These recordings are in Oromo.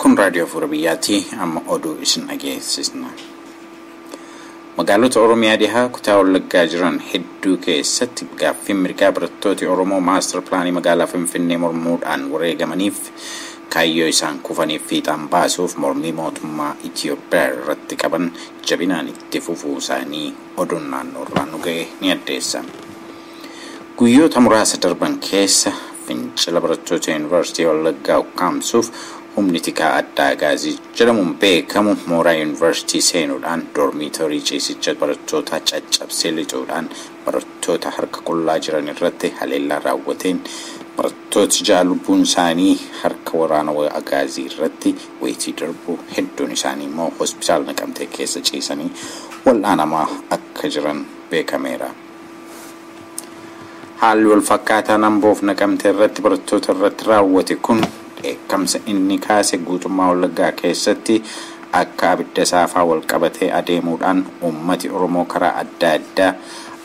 Kun raadiyoo Afuura Biyyaati. Amma oduu isin dhageessisna. Magaalota Oromiyaa dhihaa kutaa Wallaggaa jiran hedduu keessatti gaaffiin mirgaa barattooti Oromoo maastar pilaanii magaalaa Finfinnee mormuudhaan wareegamaniif kaayyoo isaan kufaniif fiixaan baasuuf mormii mootummaa Itiyoophiyaa irratti qaban jabinaan itti fufuu isaanii oduun naannoo irraa nu ga'e ni addeessa. Guyyoota muraasa darban keessa fincila barattoota Yuunivarsiitii Wallaggaa ukkaamsuuf humni tikaa addaa Agaazii jedhamuun beekamu mooraa yuunivarsiitii seenuudhaan doormiitoorii ciisicha barattootaa caccabsee lixuudhaan barattoota harka qullaa jiran irratti haleellaa raawwateen barattooti 6 lubbuun isaanii harka waraana Agaazii irratti wayitii darbu, hedduun isaanii immoo hospitaala Naqamtee keessa ciisanii wal'aanamaa akka jiran beekameera. Haalli wal fakkaataan Amboof Naqamtee irratti barattoota irratti raawwate kun dheekkamsa inni kaase guutummaa Wallaggaa keessatti akka abidda saafaa wal qabatee adeemuudhaan uummati Oromoo karaa adda addaa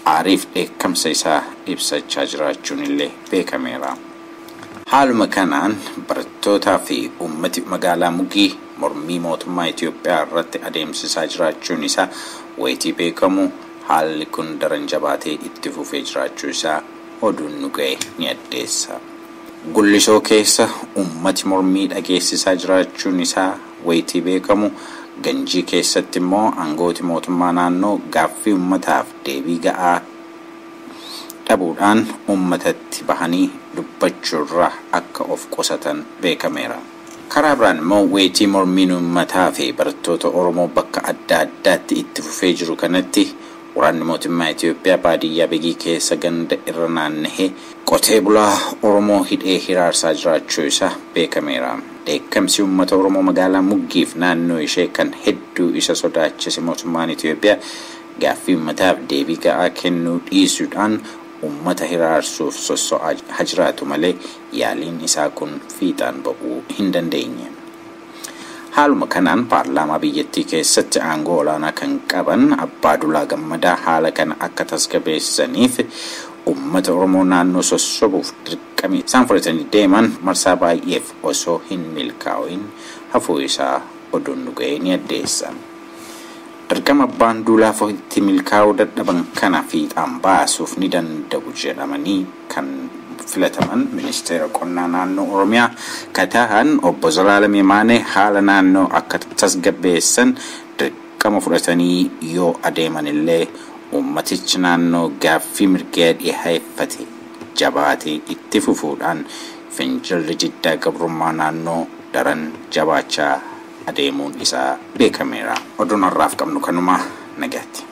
aariif dheekkamsa isaa ibsachaa jiraachuun illee beekameera. Haaluma kanaan barattootaa fi uummati magaalaa Mugii mormii mootummaa Itiyoophiyaa irratti adeemsisaa jiraachuun isaa wayitii beekamu haalli kun daran jabaatee itti fufee jiraachuu isaa oduun nu ga'e ni addeessa. Gullisoo keessa uummati mormii dhageessisaa jiraachuun isaa wayitii beekamu, Ganjii keessatti immoo aangooti mootummaa naannoo gaaffii uummataaf deebii ga'aa dhabuudhaan uummatatti bahanii dubbachuurraa akka of qusatan beekameera. Karaa biraan immoo wayitii mormiin uummataa fi barattoota Oromoo bakka adda addaatti itti fufee jiru kanatti waraanni mootummaa Itiyoophiyaa baadiyyaa Begii keessa ganda irra naanna'ee qotee bulaa Oromoo hidhee hiraarsaa jiraachuu isaa beekameera. Dheekkamsi uummata Oromoo magaalaa Muggiif naannoo ishee kan hedduu isa sodaachise mootummaan Itiyoophiyaa gaaffii uummataaf deebii ga'aa kennuu dhiisuudhaan uummata hiraarsuuf sosso'aa jiraatu malee yaaliin isaa kun fiixaan ba'uu hin dandeenye. Haaluma kanaan paarlaamaa biyyattii keessatti aangoo olaanaa kan qaban Abbaa Duulaa Gammadaa haala kana akka tasgabbeessaniif uummata Oromoo naannoo sossobuuf dirqamii isaan fudhatanii deeman marsaa baay'eef osoo hin milkaa'in hafuu isaa oduun nu ga'e ni addeessa. Dirqama Abbaan Duulaa itti milkaa'uu dadhaban kana fiixaan baasuuf ni danda'u jedhamanii kan filataman ministeera qonnaa naannoo Oromiyaa katahan obbo Zalaalam Yemaanee haala naannoo akka tasgabbeessan dirqama fudhatanii yoo adeeman illee uummatichi naannoo gaaffii mirgaa dhiheeffate jabaatee itti fufuudhaan fincilli diddaa gabrummaa naannoo daran jabaachaa adeemuun isaa beekameera. Oduun har'aaf qabnu kanuma, nagaatti.